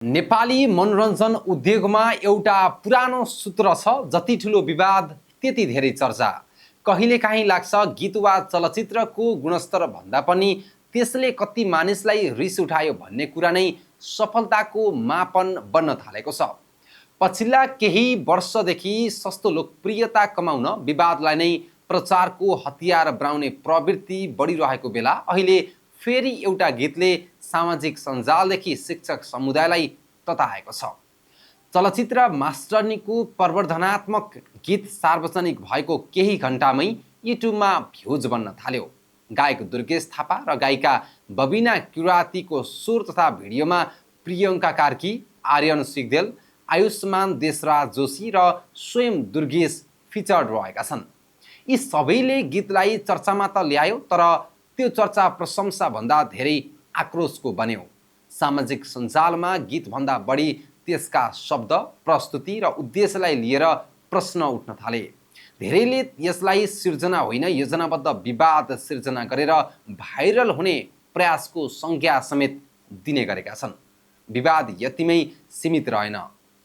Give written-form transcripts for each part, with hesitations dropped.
नेपाली मनोरञ्जन उद्योगमा एउटा पुरानो सूत्र छ, जति ठुलो विवाद त्यति धेरै चर्चा। कहिलेकाहीँ लाग्छ गीत वा चलचित्रको गुणस्तर भन्दा पनि त्यसले कति मानिसलाई रिस उठायो भन्ने कुरा नै सफलताको मापन बन्न थालेको छ। पछिल्ला केही वर्षदेखि सस्तो लोकप्रियता कमाउन विवादलाई नै प्रचारको हतियार बनाउने प्रवृत्ति बढिरहेको बेला अहिले फेरि एउटा गीतले सामाजिक सञ्जालदेखि शिक्षक समुदायलाई तताएको छ। चलचित्र मास्टरनीको प्रवर्धनात्मक गीत सार्वजनिक भएको केही घण्टामै युट्युबमा भ्युज बन्न थाल्यो। गायक दुर्गेश थापा र गायिका बबिना किरातीको स्वर तथा भिडियोमा प्रियङ्का कार्की, आर्यन सिग्देल, आयुष्मान देशराज जोशी र स्वयं दुर्गेश फिचर्ड रहेका छन्। यी सबैले गीतलाई चर्चामा त ल्यायो, तर त्यो चर्चा प्रशंसा भन्दा धेरै आक्रोशको बन्यो। सामाजिक सञ्जालमा गीतभन्दा बढी त्यसका शब्द, प्रस्तुति र उद्देश्यलाई लिएर प्रश्न उठ्न थाले। धेरैले यसलाई सिर्जना होइन, योजनाबद्ध विवाद सिर्जना गरेर भाइरल हुने प्रयासको संज्ञा समेत दिने गरेका छन्। विवाद यतिमै सीमित रहेन।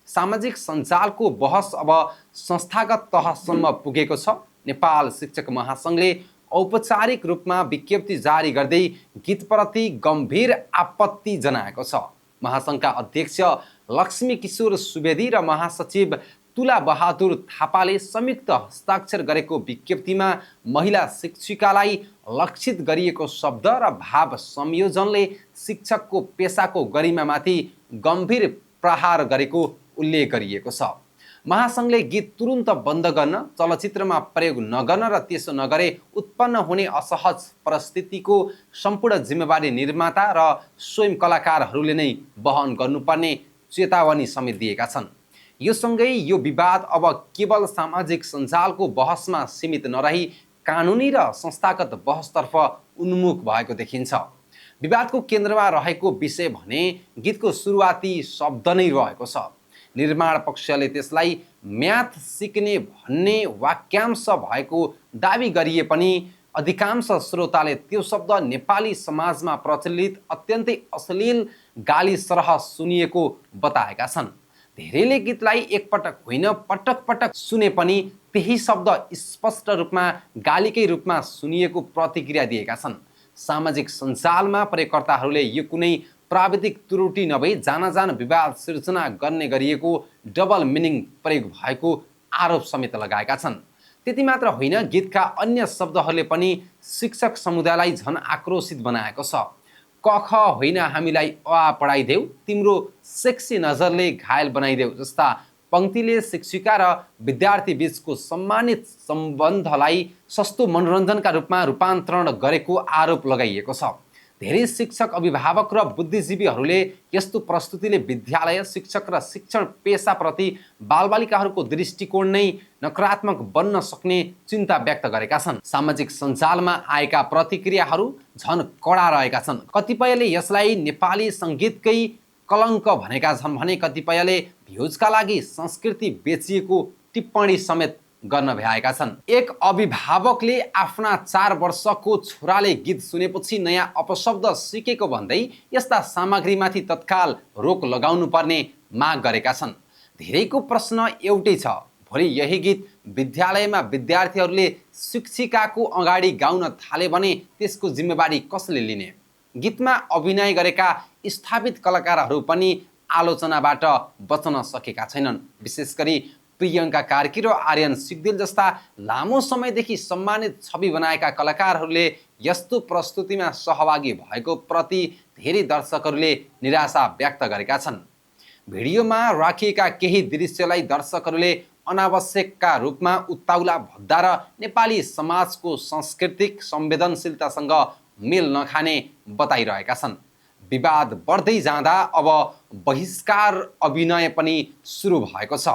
सामाजिक सञ्जालको बहस अब संस्थागत तहसम्म पुगेको छ। नेपाल शिक्षक महासङ्घले औपचारिक रूपमा विज्ञप्ति जारी गर्दै गीतप्रति गम्भीर आपत्ति जनाएको छ। महासङ्घका अध्यक्ष लक्ष्मी किशोर सुवेदी र महासचिव तुला बहादुर थापाले संयुक्त हस्ताक्षर गरेको विज्ञप्तिमा महिला शिक्षिकालाई लक्षित गरिएको शब्द र भाव संयोजनले शिक्षकको पेसाको गरिमामाथि गम्भीर प्रहार गरेको उल्लेख गरिएको छ। महासङ्घले गीत तुरुन्त बन्द गर्न, चलचित्रमा प्रयोग नगर्न र त्यसो नगरे उत्पन्न हुने असहज परिस्थितिको सम्पूर्ण जिम्मेवारी निर्माता र स्वयं कलाकारहरूले नै वहन गर्नुपर्ने चेतावनी समेत दिएका छन्। यो सँगै यो विवाद अब केवल सामाजिक सञ्जालको बहसमा सीमित नरही कानुनी र संस्थागत बहसतर्फ उन्मुख भएको देखिन्छ। विवादको केन्द्रमा रहेको विषय भने गीतको सुरुवाती शब्द नै रहेको छ। निर्माण पक्षले त्यसलाई म्याथ सिक्ने भन्ने वाक्यांश भएको दावी गरिए पनि अधिकांश श्रोताले त्यो शब्द नेपाली समाजमा प्रचलित अत्यन्तै अश्लील गाली सरह सुनिएको बताएका छन्। धेरैले गीतलाई एकपटक होइन पटक पटक सुने पनि त्यही शब्द स्पष्ट रूपमा गालीकै रूपमा सुनिएको प्रतिक्रिया दिएका छन्। सामाजिक सञ्जालमा प्रयोगकर्ताहरूले यो कुनै प्राविधिक त्रुटि नभई जानाजान विवाद सिर्जना गर्ने गरिएको डबल मिनिङ प्रयोग भएको आरोप समेत लगाएका छन्। त्यति मात्र होइन, गीतका अन्य शब्दहरूले पनि शिक्षक समुदायलाई झन आक्रोशित बनाएको छ। क ख होइन हामीलाई अ पढाइदेऊ, तिम्रो सेक्सी नजरले घायल बनाइदेऊ जस्ता पङ्क्तिले शिक्षिका र विद्यार्थी बीचको सम्मानित सम्बन्धलाई सस्तो मनोरञ्जनका रूपमा रूपान्तरण गरेको आरोप लगाइएको छ। धेरै शिक्षक, अभिभावक र बुद्धिजीवीहरूले यस्तो प्रस्तुतिले विद्यालय, शिक्षक र शिक्षण पेसाप्रति बालबालिकाहरूको दृष्टिकोण नै नकारात्मक बन्न सक्ने चिन्ता व्यक्त गरेका छन्। सामाजिक सञ्जालमा आएका प्रतिक्रियाहरू झन कडा रहेका छन्। कतिपयले यसलाई नेपाली सङ्गीतकै कलङ्क भनेका छन् भने कतिपयले भ्युजका लागि संस्कृति बेचिएको टिप्पणी समेत गर्न भ्याएका छन्। एक अभिभावकले आफ्ना 4 वर्षको छोराले गीत सुनेपछि नयाँ अपशब्द सिकेको भन्दै यस्ता सामग्रीमाथि तत्काल रोक लगाउनु पर्ने माग गरेका छन्। धेरैको प्रश्न एउटै छ, भोलि यही गीत विद्यालयमा विद्यार्थीहरूले शिक्षिकाको अगाडि गाउन थाले भने त्यसको जिम्मेवारी कसले लिने? गीतमा अभिनय गरेका स्थापित कलाकारहरू पनि आलोचनाबाट बच्न सकेका छैनन्। विशेष गरी प्रियङ्का कार्की र आर्यन सिग्देल जस्ता लामो समयदेखि सम्मानित छवि बनाएका कलाकारहरूले यस्तो प्रस्तुतिमा सहभागी भएको प्रति धेरै दर्शकहरूले निराशा व्यक्त गरेका छन्। भिडियोमा राखिएका केही दृश्यलाई दर्शकहरूले अनावश्यकका रूपमा उत्ताउला, भद्दा र नेपाली समाजको सांस्कृतिक संवेदनशीलतासँग मेल नखाने बताइरहेका छन्। विवाद बढ्दै जाँदा अब बहिष्कार अभिनय पनि सुरु भएको छ।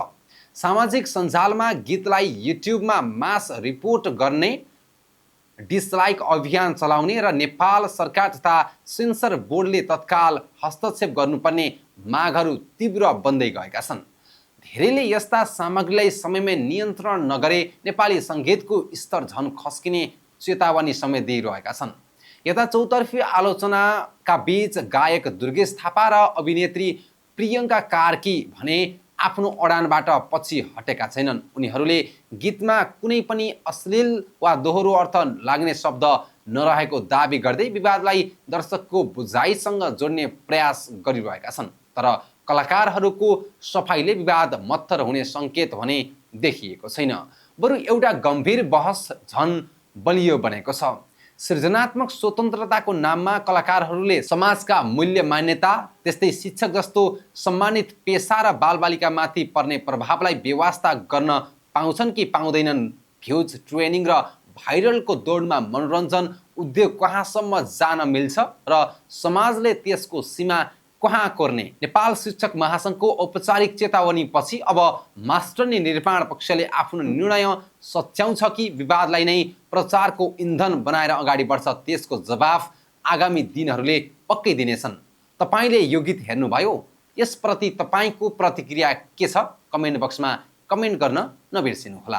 सामाजिक सञ्जालमा गीतलाई युट्युबमा मास रिपोर्ट गर्ने, डिसलाइक अभियान चलाउने र नेपाल सरकार तथा सेन्सर बोर्डले तत्काल हस्तक्षेप गर्नुपर्ने मागहरू तीव्र बन्दै गएका छन्। धेरैले यस्ता सामग्रीलाई समयमै नियन्त्रण नगरे नेपाली सङ्गीतको स्तर झन खस्किने चेतावनी समेत दिइरहेका छन्। यता चौतर्फी आलोचनाका बीच गायक दुर्गेश थापा र अभिनेत्री प्रियङ्का कार्की भने आफ्नो अडानबाट पछि हटेका छैनन्। उनीहरूले गीतमा कुनै पनि अश्लील वा दोहोरो अर्थ लाग्ने शब्द नरहेको दाबी गर्दै विवादलाई दर्शकको बुझाइसँग जोड्ने प्रयास गरिरहेका छन्। तर कलाकारहरूको सफाइले विवाद मत्थर हुने सङ्केत भने देखिएको छैन। बरु एउटा गम्भीर बहस झन बलियो बनेको छ। सृजनात्मक स्वतन्त्रताको नाममा कलाकारहरूले समाजका मूल्य मान्यता, त्यस्तै शिक्षक जस्तो सम्मानित पेसा र बालबालिकामाथि पर्ने प्रभावलाई बेवास्ता गर्न पाउँछन् कि पाउँदैनन्? भ्युज, ट्रेनिङ र भाइरलको दौडमा मनोरञ्जन उद्योग कहाँसम्म जान मिल्छ र समाजले त्यसको सीमा कहाँ कोर्ने? नेपाल शिक्षक महासङ्घको औपचारिक चेतावनीपछि अब मास्टर्नी निर्माण पक्षले आफ्नो निर्णय सच्याउँछ कि विवादलाई नै प्रचारको इन्धन बनाएर अगाडि बढ्छ? त्यसको जवाफ आगामी दिनहरूले पक्कै दिनेछन्। तपाईँले यो गीत हेर्नुभयो? यसप्रति तपाईँको प्रतिक्रिया के छ? कमेन्ट बक्समा कमेन्ट गर्न नबिर्सिनुहोला।